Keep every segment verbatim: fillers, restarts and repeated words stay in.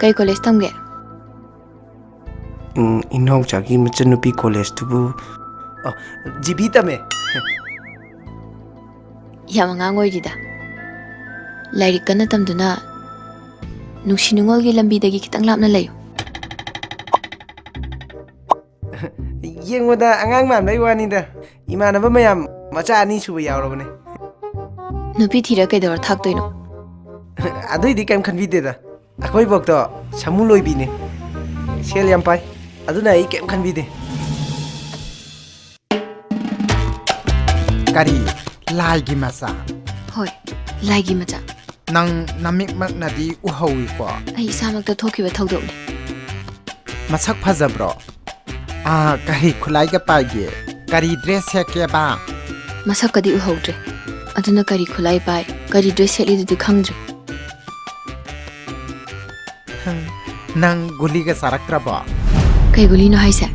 ꯀꯩ ꯀꯣꯂꯦꯖ ꯇꯝꯒꯦ? ꯎꯝ, ꯏꯅꯥꯎꯆꯥꯒꯤ ꯃꯆꯟꯅꯨꯄꯤ ꯀꯣꯂꯦꯖꯇꯨꯕꯨ, ꯑ, ꯖꯤ ꯕꯤ ꯇꯝꯃꯦ꯫ ꯌꯥꯝ ꯑꯉꯥꯡ ꯑꯣꯏꯔꯤꯗ꯫ ꯂꯥꯏꯔꯤꯛ ꯀꯟꯅ ꯇꯝꯗꯨꯅ ꯅꯨꯡꯁꯤ ꯅꯨꯡꯉꯣꯜꯒꯤ ꯂꯝꯕꯤꯗꯒꯤ ꯈꯤꯇꯪ ꯂꯥꯞꯅ ꯂꯩꯌꯨ꯫ ꯌꯦꯡꯕꯗ ꯑꯉꯥꯡ ꯃꯥꯟꯕꯩ ꯋꯥꯅꯤꯗ꯫ ꯏꯃꯥꯟꯅꯕ ꯃꯌꯥꯝ ꯃꯆꯥ ꯑꯅꯤ ꯁꯨꯕ ꯌꯥꯎꯔꯕꯅꯦ꯫ ꯅꯨꯄꯤ ꯊꯤꯔ ꯀꯩꯗꯧꯔ ꯊꯥꯛꯇꯣꯏꯅꯣ? ꯑꯗꯨꯏꯗꯤ ꯀꯩꯝ ꯈꯟꯕꯤꯗꯦꯗ꯫ ꯑꯩꯈꯣꯏ ꯕꯣꯛꯇꯣ ꯁꯃꯨ ꯂꯣꯏꯕꯤꯅꯦ꯫ ꯁꯦꯜ ꯌꯥꯝ ꯄꯥꯏ꯫ ꯑꯗꯨꯅ ꯑꯩ ꯀꯩꯝ ꯈꯟꯕꯤꯗꯦ꯫ ꯀꯔꯤ? ꯂꯥꯏꯒꯤ ꯃꯆꯥ? ꯍꯣꯏ, ꯂꯥꯏꯒꯤ ꯃꯆꯥ꯫ ꯅꯪ ꯅꯃꯤꯠꯃꯛꯅꯗꯤ ꯎꯍꯧꯏꯀꯣ? ꯑꯩ ꯏꯁꯥꯃꯛꯇ ꯊꯣꯛꯈꯤꯕ ꯊꯧꯗꯣꯛꯅꯤ꯫ ꯃꯁꯛ ꯐꯖꯕ꯭ꯔꯣ? ꯑꯥ, ꯀꯔꯤ ꯈꯨꯠꯂꯥꯏꯒ ꯄꯥꯏꯒꯦ? ꯀꯔꯤ ꯗ꯭ꯔꯦꯁ ꯁꯦꯠꯀꯦꯕ? ꯃꯁꯛꯀꯗꯤ ꯎꯍꯧꯗ꯭ꯔꯦ꯫ ꯑꯗꯨꯅ ꯀꯔꯤ ꯈꯨꯠꯂꯥꯏ ꯄꯥꯏ, ꯀꯔꯤ ꯗ꯭ꯔꯦꯁ ꯁꯦꯠꯂꯤꯗꯨꯗꯤ ꯈꯪꯗ꯭ꯔꯦ꯫ ꯅꯪ ꯒꯨꯂꯤꯒ ꯆꯥꯔꯛꯇ꯭ꯔꯕꯣ? ꯀꯩ ꯒꯨꯂꯤꯅꯣ ꯍꯥꯏꯁꯦ?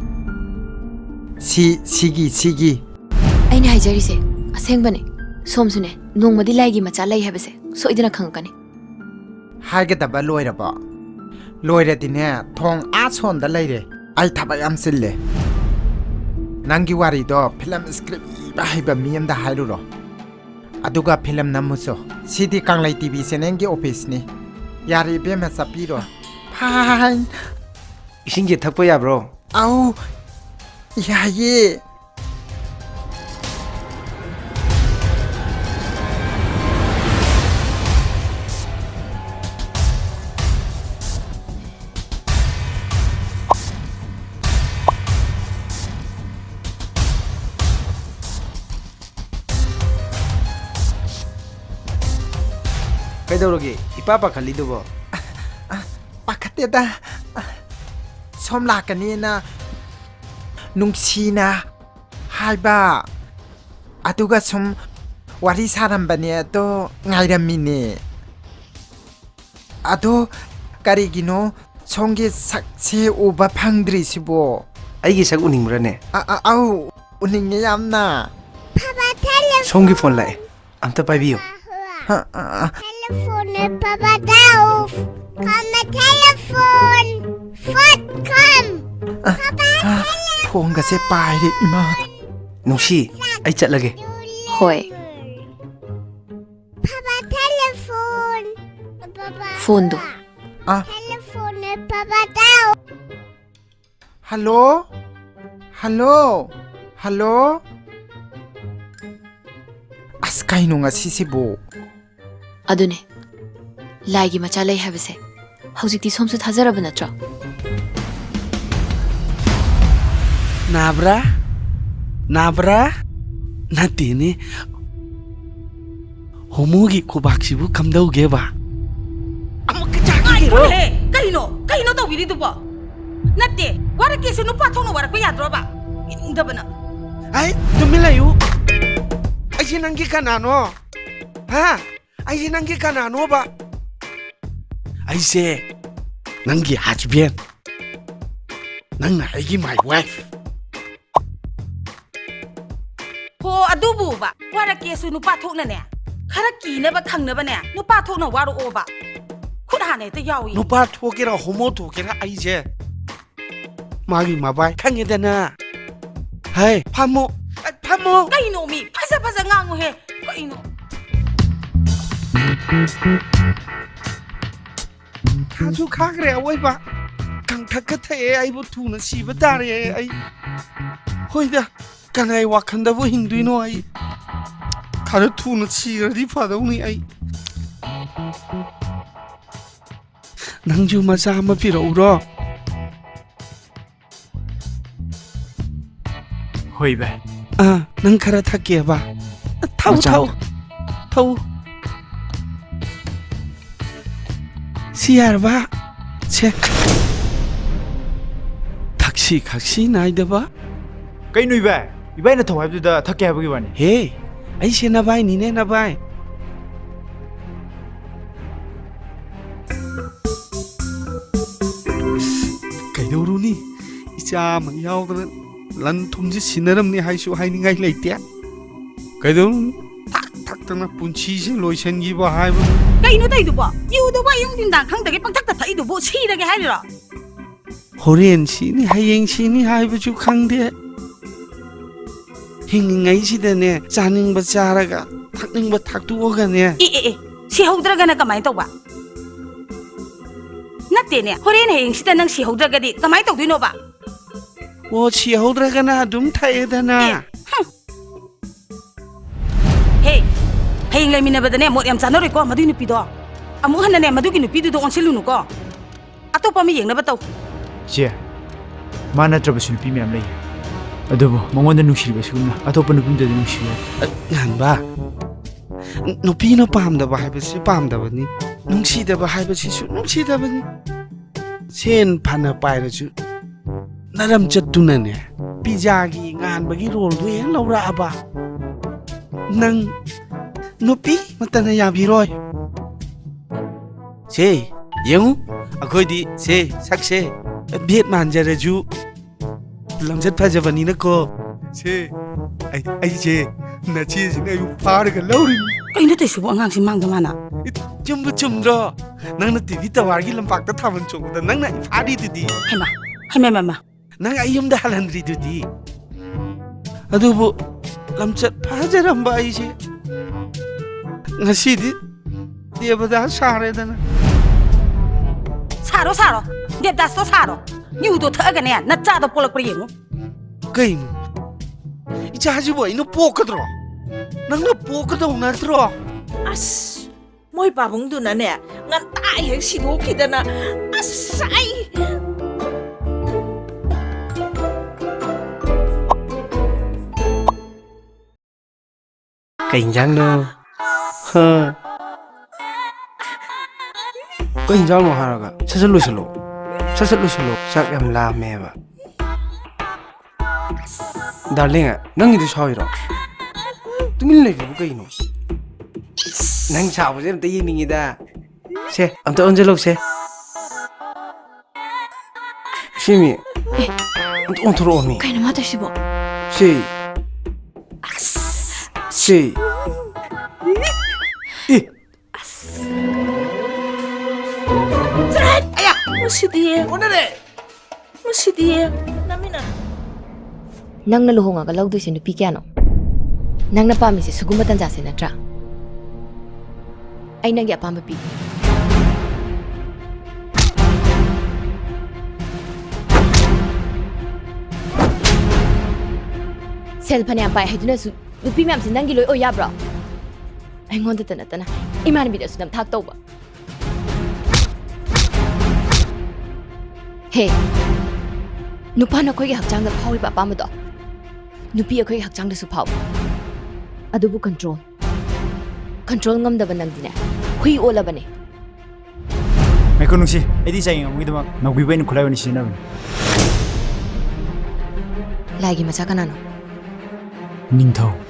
ꯁꯤ, ꯁꯤꯒꯤ, ꯁꯤꯒꯤ꯫ ꯑꯩꯅ ꯍꯥꯏꯖꯔꯤꯁꯦ ꯑꯁꯦꯡꯕꯅꯦ꯫ ꯁꯣꯝꯁꯨꯅꯦ, ꯅꯣꯡꯃꯗꯤ ꯂꯥꯏꯒꯤ ꯃꯆꯥ ꯂꯩ ꯍꯥꯏꯕꯁꯦ ꯁꯣꯏꯗꯅ ꯈꯪꯉꯛꯀꯅꯤ꯫ ꯍꯥꯏꯒꯗꯕ ꯂꯣꯏꯔꯕꯣ? ꯂꯣꯏꯔꯗꯤꯅꯦ, ꯊꯣꯡ ꯑꯥ ꯁꯣꯟꯗ ꯂꯩꯔꯦ꯫ ꯑꯩ ꯊꯕꯛ ꯌꯥꯝ ꯆꯤꯜꯂꯦ꯫ ꯅꯪꯒꯤ ꯋꯥꯔꯤꯗꯣ ꯐꯤꯂꯝ ꯁ꯭ꯀ꯭ꯔꯤꯞ ꯏꯕ ꯍꯩꯕ ꯃꯤ ꯑꯝꯗ ꯍꯥꯏꯔꯨꯔꯣ꯫ ꯑꯗꯨꯒ ꯐꯤꯂꯝ ꯅꯝꯃꯨꯁꯨ꯫ ꯁꯤꯗꯤ ꯀꯪꯂꯩ ꯇꯤ ꯚꯤ ꯆꯦꯅꯦꯜꯒꯤ ꯑꯣꯐꯤꯁꯅꯤ꯫ ꯌꯥꯔꯦ ꯏꯕꯦꯝꯃ, ꯆꯠꯄꯤꯔꯣ꯫ ꯐꯥꯏꯟ꯫ ꯏꯁꯤꯡꯁꯦ ꯊꯛꯄ ꯌꯥꯕ꯭ꯔꯣ? ꯑꯧ, ꯌꯥꯏꯌꯦ꯫ ꯀꯩꯗꯧꯔꯒꯦ? ꯏꯄꯥ ꯄꯥꯈꯠꯂꯤꯗꯨꯕꯣ? ꯑ, ꯄꯥꯈꯠꯇꯦꯗ꯫ ꯁꯣꯝ ꯂꯥꯛꯀꯅꯤꯅ ꯅꯨꯡꯁꯤꯅ ꯍꯥꯏꯕ꯫ ꯑꯗꯨꯒ ꯁꯨꯝ ꯋꯥꯔꯤ ꯁꯥꯔꯝꯕꯅꯦ, ꯑꯗꯣ ꯉꯥꯏꯔꯝꯃꯤꯅꯦ꯫ ꯑꯗꯣ ꯀꯔꯤꯒꯤꯅꯣ ꯁꯣꯝꯒꯤ ꯁꯛꯁꯦ ꯎꯕ ꯐꯪꯗ꯭ꯔꯤꯁꯤꯕꯣ? ꯑꯩꯒꯤ ꯁꯛ ꯎꯅꯤꯡꯕ꯭ꯔꯅꯦ? ꯑ, ꯑ, ꯑꯧ, ꯎꯅꯤꯡꯉꯦ ꯌꯥꯝꯅ꯫ ꯁꯣꯝꯒꯤ ꯐꯣꯟ ꯂꯥꯛꯑꯦ, ꯑꯝꯇ ꯄꯥꯏꯕꯤꯌꯨ꯫ ꯍ, ꯑ, ꯑ꯫ Telephone, Papa, down. Come telephone. Fat come. ꯑ, Papa ꯑ, telephone. ꯐꯣꯟꯒꯁꯦ ꯄꯥꯏꯔꯦ, ꯏꯃꯥ꯫ ꯅꯨꯡꯁꯤ, ꯑꯩ ꯆꯠꯂꯒꯦ꯫ ꯍꯣꯏ꯫ Papa telephone. Papa. ꯐꯣꯟꯗꯣ꯫ ꯑ꯫ Telephone, Papa ꯇꯥꯎ꯫ ꯍꯜꯂꯣ? ꯍꯜꯂꯣ? ꯍꯜꯂꯣ? ꯑꯁ, ꯀꯩꯅꯣ ꯉꯁꯤꯁꯤꯕꯨ? ꯑꯗꯨꯅꯦ, ꯂꯥꯏꯒꯤ ꯃꯆꯥ ꯂꯩ ꯍꯥꯏꯕꯁꯦ ꯍꯧꯖꯤꯛꯇꯤ ꯁꯣꯝꯁꯨ ꯊꯥꯖꯔꯕ ꯅꯠꯇ꯭ꯔꯣ? ꯅꯥꯕ꯭ꯔꯥ? ꯅꯥꯕ꯭ꯔꯥ? ꯅꯠꯇꯦꯅꯦ꯫ ꯍꯣꯃꯣꯒꯤ ꯈꯨꯕꯥꯛꯁꯤꯕꯨ ꯀꯝꯗꯧꯒꯦꯕ? ꯑꯃꯨꯛꯀ ꯆꯥꯈꯤꯒꯦꯔꯣ? ꯉꯥꯏꯈꯣꯅꯦꯍꯦ! ꯀꯩꯅꯣ? ꯀꯩꯅꯣ ꯇꯧꯕꯤꯔꯤꯗꯨꯕꯣ? ꯅꯠꯇꯦ, ꯋꯥꯔꯛꯀꯦꯁꯨ ꯅꯨꯄꯥ ꯊꯣꯛꯅ ꯋꯥꯔꯛꯄ ꯌꯥꯗ꯭ꯔꯣꯕ? ꯌꯦꯡꯅꯤꯡꯗꯕꯅ꯫ ꯑꯩ, ꯇꯨꯃꯤꯟ ꯂꯩꯌꯨ꯫ ꯑꯩꯁꯦ ꯅꯪꯒꯤ ꯀꯅꯥꯅꯣ? ꯍꯥ? ꯑꯩꯁꯦ ꯅꯪꯒꯤ ꯀꯅꯥꯅꯣꯕ? ꯑꯩꯁꯦ ꯅꯪꯒꯤ husband꯫ ꯅꯪꯅ ꯑꯩꯒꯤ my wife꯫ ꯍꯣ, ꯑꯗꯨꯕꯨꯕ, ꯋꯥꯔꯛꯀꯦꯁꯨ ꯅꯨꯄꯥ ꯊꯣꯛꯅꯅꯦ, ꯈꯔ ꯀꯤꯅꯕ ꯈꯪꯅꯕꯅꯦ, ꯅꯨꯄꯥ ꯊꯣꯛꯅ ꯋꯥꯔꯛꯑꯣꯕ꯫ ꯈꯨꯠ ꯍꯥꯟꯅ ꯍꯦꯛꯇ ꯌꯥꯎꯏ꯫ ꯅꯨꯄꯥ ꯊꯣꯛꯀꯦꯔꯥ, ꯍꯣꯃꯣ ꯊꯣꯛꯀꯦꯔꯥ, ꯑꯩꯁꯦ ꯃꯥꯒꯤ ꯃꯕꯥꯏ ꯈꯪꯉꯦꯗꯅ꯫ ꯍꯩ, ꯐꯝꯃꯣ꯫ ꯑ, ꯐꯝꯃꯣ꯫ ꯀꯩꯅꯣ ꯃꯤ? ꯐꯖ ꯐꯖ ꯉꯥꯡꯉꯨꯍꯦ꯫ ꯀꯩꯅꯣ? ꯈꯥꯁꯨ ꯈꯥꯈ꯭ꯔꯦ ꯑꯋꯣꯏꯕ꯫ ꯀꯪꯊꯛꯀ ꯊꯛꯑꯦ, ꯑꯩꯕꯨ ꯊꯨꯅ ꯁꯤꯕ ꯇꯥꯔꯦ ꯑꯩ꯫ ꯍꯣꯏꯗ, ꯀꯅꯥꯏ ꯋꯥꯈꯟꯗꯕꯨ ꯍꯤꯡꯗꯣꯏꯅꯣ ꯑꯩ? ꯈꯔ ꯊꯨꯅ ꯁꯤꯈ꯭ꯔꯗꯤ ꯐꯗꯧꯅꯤ ꯑꯩ꯫ ꯅꯪꯁꯨ ꯃꯆꯥ ꯑꯃ ꯄꯤꯔꯛꯎꯔꯣ? ꯍꯣꯏ, ꯚꯥꯏ꯫ ꯑꯥ, ꯅꯪ ꯈꯔ ꯊꯛꯀꯦꯕ? ꯊꯛꯎ, ꯃꯆꯥ ꯊꯛꯎ꯫ ꯊꯛꯎ꯫ ꯁꯤ ꯌꯥꯔꯕ? ꯁꯦ꯫ ꯊꯛꯁꯤ ꯈꯛꯁꯤ ꯅꯥꯏꯗꯕ꯫ ꯀꯩꯅꯣ, ꯏꯕꯥꯏ? ꯏꯕꯥꯏꯅ ꯊꯛꯎ ꯍꯥꯏꯕꯗꯨꯗ ꯊꯛꯀꯦ ꯍꯥꯏꯕꯒꯤ ꯋꯥꯅꯤ꯫ ꯍꯦ, ꯑꯩꯁꯦ ꯅꯕꯥꯏꯅꯤꯅꯦ, ꯅꯕꯥꯏ꯫ ꯀꯩꯗꯧꯔꯨꯅꯤ? ꯏꯆꯥ ꯑꯃ ꯌꯥꯎꯗꯅ ꯂꯟ ꯊꯨꯝꯁꯤ ꯁꯤꯟꯅꯔꯝꯅꯤ ꯍꯥꯏꯁꯨ ꯍꯥꯏꯅꯤꯡꯉꯥꯏ ꯂꯩꯇꯦ꯫ ꯀꯩꯗꯧꯔꯨꯅꯤ? ꯊꯛ ꯊꯛ ꯊꯛꯇꯅ ꯄꯨꯟꯁꯤꯁꯦ ꯂꯣꯏꯁꯤꯟꯈꯤꯕ ꯍꯥꯏꯕꯗꯨ꯫ ꯀꯩꯅꯣ ꯇꯧꯔꯤꯗꯨꯕꯣ? ꯌꯨꯗꯨꯕꯨ ꯑꯌꯨꯛ ꯅꯨꯡꯗꯥꯡ ꯈꯪꯗꯒꯩ ꯄꯪꯊꯛꯇ ꯊꯛꯏꯗꯨꯕꯨ ꯁꯤꯔꯒꯦ ꯍꯥꯏꯔꯤꯔꯣ? ꯍꯣꯔꯦꯟ ꯁꯤꯅꯤ, ꯍꯌꯦꯡ ꯁꯤꯅꯤ ꯍꯥꯏꯕꯁꯨ ꯈꯪꯗꯦ꯫ ꯍꯤꯡꯉꯤꯉꯩꯁꯤꯗꯅꯦ, ꯆꯥꯅꯤꯡꯕ ꯆꯥꯔꯒ, ꯊꯛꯅꯤꯡꯕ ꯊꯛꯇꯣꯛꯑꯒꯅꯦ꯫ ꯑꯦ, ꯑꯦ, ꯑꯦ, ꯁꯤꯍꯧꯗ꯭ꯔꯒꯅ ꯀꯃꯥꯏꯅ ꯇꯧꯕ? ꯅꯠꯇꯦꯅꯦ, ꯍꯣꯔꯦꯟ ꯍꯌꯦꯡꯁꯤꯗ ꯅꯪ ꯁꯤꯍꯧꯗ꯭ꯔꯒꯗꯤ ꯀꯃꯥꯏꯅ ꯇꯧꯗꯣꯏꯅꯣꯕ? ꯑꯣ, ꯁꯤꯍꯧꯗ꯭ꯔꯒꯅ ꯑꯗꯨꯝ ꯊꯛꯑꯦꯗꯅ꯫ ꯑꯦ, ꯍꯝ꯫ ꯍꯦ, ꯍꯌꯦꯡ ꯂꯩꯃꯤꯟꯅꯕꯗꯅꯦ ꯃꯣꯠ ꯌꯥꯝ ꯆꯥꯅꯔꯣꯏꯀꯣ ꯃꯗꯨꯏ ꯅꯨꯄꯤꯗꯣ꯫ ꯑꯃꯨꯛ ꯍꯟꯅꯅꯦ ꯃꯗꯨꯒꯤ ꯅꯨꯄꯤꯗꯨꯗ ꯑꯣꯟꯁꯤꯜꯂꯨꯅꯨꯀꯣ꯫ ꯑꯇꯣꯞꯄ ꯑꯃ ꯌꯦꯡꯅꯕ ꯇꯧ꯫ ꯆꯦ, ꯃꯥ ꯅꯠꯇ꯭ꯔꯕꯁꯨ ꯅꯨꯄꯤ ꯃꯌꯥꯝ ꯂꯩ꯫ ꯑꯗꯨꯕꯨ ꯃꯉꯣꯟꯗ ꯅꯨꯡꯁꯤꯔꯤꯕ ꯑꯁꯤꯒꯨꯝꯅ ꯑꯇꯣꯞꯄ ꯅꯨꯄꯤ ꯑꯃꯗꯗꯤ ꯅꯨꯡꯁꯤꯔꯣꯏ꯫ ꯉꯥꯟꯕ, ꯅꯨꯄꯤꯅ ꯄꯥꯝꯗꯕ ꯍꯥꯏꯕꯁꯤ ꯄꯥꯝꯗꯕꯅꯤ, ꯅꯨꯡꯁꯤꯗꯕ ꯍꯥꯏꯕꯁꯤꯁꯨ ꯅꯨꯡꯁꯤꯗꯕꯅꯤ꯫ ꯁꯦꯟ ꯐꯅ ꯄꯥꯏꯔꯁꯨ ꯅꯔꯝ ꯆꯠꯇꯨꯅꯅꯦ, ꯄꯤꯖꯥꯒꯤ ꯉꯥꯟꯕꯒꯤ ꯔꯣꯜꯗꯨ ꯍꯦꯛ ꯂꯧꯔꯛꯑꯕ, ꯅꯪ ꯅꯨꯄꯤ ꯑꯃꯠꯇꯅ ꯌꯥꯕꯤꯔꯣꯏ꯫ ꯁꯦ, ꯌꯦꯡꯉꯨ, ꯑꯩꯈꯣꯏꯗꯤ ꯁꯦ, ꯁꯛꯁꯦ ꯚꯦꯠ ꯃꯥꯟꯖꯔꯁꯨ ꯂꯝꯆꯠ ꯐꯖꯕꯅꯤꯅꯀꯣ꯫ ꯁꯦ, ꯑꯩ, ꯑꯩꯁꯦ ꯅꯆꯦꯁꯤꯅ ꯑꯩꯕꯨ ꯐꯥꯔꯒ ꯂꯧꯔꯤꯅꯤ꯫ ꯀꯩꯅꯣ ꯇꯧꯏꯁꯤꯕꯨ ꯑꯉꯥꯡꯁꯤ ꯃꯥꯡꯗ ꯃꯥꯅ? ꯏ, ꯆꯨꯝꯕꯨ ꯆꯨꯝꯗ꯭ꯔꯣ? ꯅꯪꯅ ꯇꯤ ꯚꯤ ꯇꯋꯥꯔꯒꯤ ꯂꯝꯄꯥꯛꯇ ꯊꯥꯕꯜ ꯆꯣꯡꯕꯗ ꯅꯪꯅ ꯑꯩ ꯐꯥꯔꯤꯗꯨꯗꯤ꯫ ꯍꯩꯃꯥ, ꯍꯩꯃꯥ, ꯍꯩꯃꯥ, ꯍꯩꯃꯥ꯫ ꯅꯪ ꯑꯩ ꯌꯨꯝꯗ ꯍꯜꯍꯟꯗ꯭ꯔꯤꯗꯨꯗꯤ꯫ ꯑꯗꯨꯕꯨ ꯂꯝꯆꯠ ꯐꯖꯔꯝꯕ ꯑꯩꯁꯦ ꯉꯁꯤꯗꯤ ꯗꯦꯕꯗꯥꯁ ꯁꯥꯔꯦꯗꯅ꯫ ꯁꯥꯔꯣ, ꯁꯥꯔꯣ꯫ ꯗꯦꯕꯗꯥꯁꯇꯣ ꯁꯥꯔꯣ꯫ ꯌꯨꯗꯣ ꯊꯛꯑꯒꯅꯦ ꯅꯆꯥꯗꯣ ꯄꯣꯛꯂꯛꯄ꯭ꯔꯥ ꯌꯦꯡꯉꯨ꯫ ꯀꯩꯅꯣ? ꯏꯆꯥꯁꯤꯕꯨ ꯑꯩꯅ ꯄꯣꯛꯀꯗ꯭ꯔꯣ? ꯅꯪꯅ ꯄꯣꯛꯀꯗꯧ ꯅꯠꯇ꯭ꯔꯣ? ꯑꯁ, ꯃꯣꯏ ꯄꯥꯕꯨꯡꯗꯨꯅꯅꯦ ꯉꯟꯇꯥ ꯍꯦꯛ ꯁꯤꯗꯣꯛꯈꯤꯗꯅ꯫ ꯑꯁ, ꯑꯩ ꯀꯩ ꯏꯟꯖꯥꯡꯅꯣ? ꯍꯥ? ꯀꯩ ꯏꯟꯖꯥꯡꯅꯣ ꯍꯥꯏꯔꯒ? ꯁꯠ ꯁꯠ ꯂꯣꯏꯁꯜꯂꯣ꯫ ꯁꯠ ꯁꯠ ꯂꯣꯏꯁꯜꯂꯣ꯫ ꯆꯥꯛ ꯌꯥꯝ ꯂꯥꯝꯃꯦꯕ꯫ ꯗꯥꯔꯂꯤꯡ, ꯅꯪꯒꯤꯗꯨ ꯁꯥꯎꯔꯤꯔꯣ? ꯇꯨꯃꯤꯟ ꯂꯩꯔꯤꯕꯨ ꯀꯩꯅꯣ? ꯅꯪ ꯁꯥꯎꯕꯁꯦ ꯑꯝꯇ ꯌꯦꯡꯅꯤꯡꯉꯤꯗ꯫ ꯁꯦ, ꯑꯝꯇ ꯑꯣꯟꯁꯤꯜꯂꯧꯁꯦ꯫ ꯁꯤꯃꯤ, ꯑꯦ꯫ ꯑꯝꯇ ꯑꯣꯟꯊꯣꯔꯛꯑꯣꯃꯤ꯫ ꯀꯩꯅꯣ ꯃꯥ ꯇꯧꯏꯁꯤꯕꯣ? ꯁꯤ꯫ ꯑꯁ꯫ ꯁꯤ꯫ ꯑꯦ! ꯑꯁ! ꯆꯠ! ꯑꯌꯥ! ꯃꯁꯤꯗꯤ! ꯑꯣꯟꯅꯔꯦ! ꯃꯁꯤꯗꯤ! ꯅꯃꯤꯅ! ꯅꯪꯅ ꯂꯨꯍꯣꯡꯉꯒ ꯂꯧꯗꯣꯏꯁꯦ ꯅꯨꯄꯤ ꯀꯌꯥꯅꯣ? ꯅꯪꯅ ꯄꯥꯝꯃꯤꯁꯦ ꯁꯤꯒꯨꯝꯕ ꯇꯟꯖꯥꯁꯦ ꯅꯠꯇ꯭ꯔꯥ? ꯑꯩ ꯅꯪꯒꯤ ꯑꯄꯥꯝꯕ ꯄꯤꯒꯦ꯫ ꯁꯦꯜ ꯐꯅꯌꯥꯝ ꯄꯥꯏ ꯍꯥꯏꯗꯨꯅꯁꯨ ꯅꯨꯄꯤ ꯃꯌꯥꯝꯁꯦ ꯅꯪꯒꯤ ꯂꯣꯏ ꯑꯣꯏ ꯌꯥꯕ꯭ꯔꯣ? ꯑꯩꯉꯣꯟꯗꯇ ꯅꯠꯇꯅ ꯏꯃꯥꯟꯅꯕꯤꯗꯁꯨ ꯅꯝꯊꯥꯛ ꯇꯧꯕ꯫ ꯍꯦ, ꯅꯨꯄꯥꯅ ꯑꯩꯈꯣꯏꯒꯤ ꯍꯛꯆꯥꯡꯗ ꯐꯥꯎꯔꯤꯕ ꯑꯄꯥꯝꯕꯗꯣ ꯅꯨꯄꯤ ꯑꯩꯈꯣꯏꯒꯤ ꯍꯛꯆꯥꯡꯗꯁꯨ ꯐꯥꯎꯏ꯫ ꯑꯗꯨꯕꯨ control, control ꯉꯝꯗꯕ ꯅꯪꯗꯤꯅꯦ, ꯍꯨꯏ ꯑꯣꯜꯂꯕꯅꯦ꯫ ꯉꯥꯏꯈꯣ ꯅꯨꯡꯁꯤ, ꯑꯩꯗꯤ ꯆꯥꯡꯌꯦꯡ ꯑꯃꯒꯤꯗꯃꯛ ꯅꯥꯎꯕꯤꯕꯨ ꯑꯩꯅ ꯈꯨꯠꯂꯥꯏ ꯑꯣꯏꯅ ꯁꯤꯖꯤꯟꯅꯕꯅꯤ꯫ ꯂꯥꯏꯒꯤ ꯃꯆꯥ ꯀꯅꯥꯅꯣ? ꯅꯤꯡꯊꯧ꯫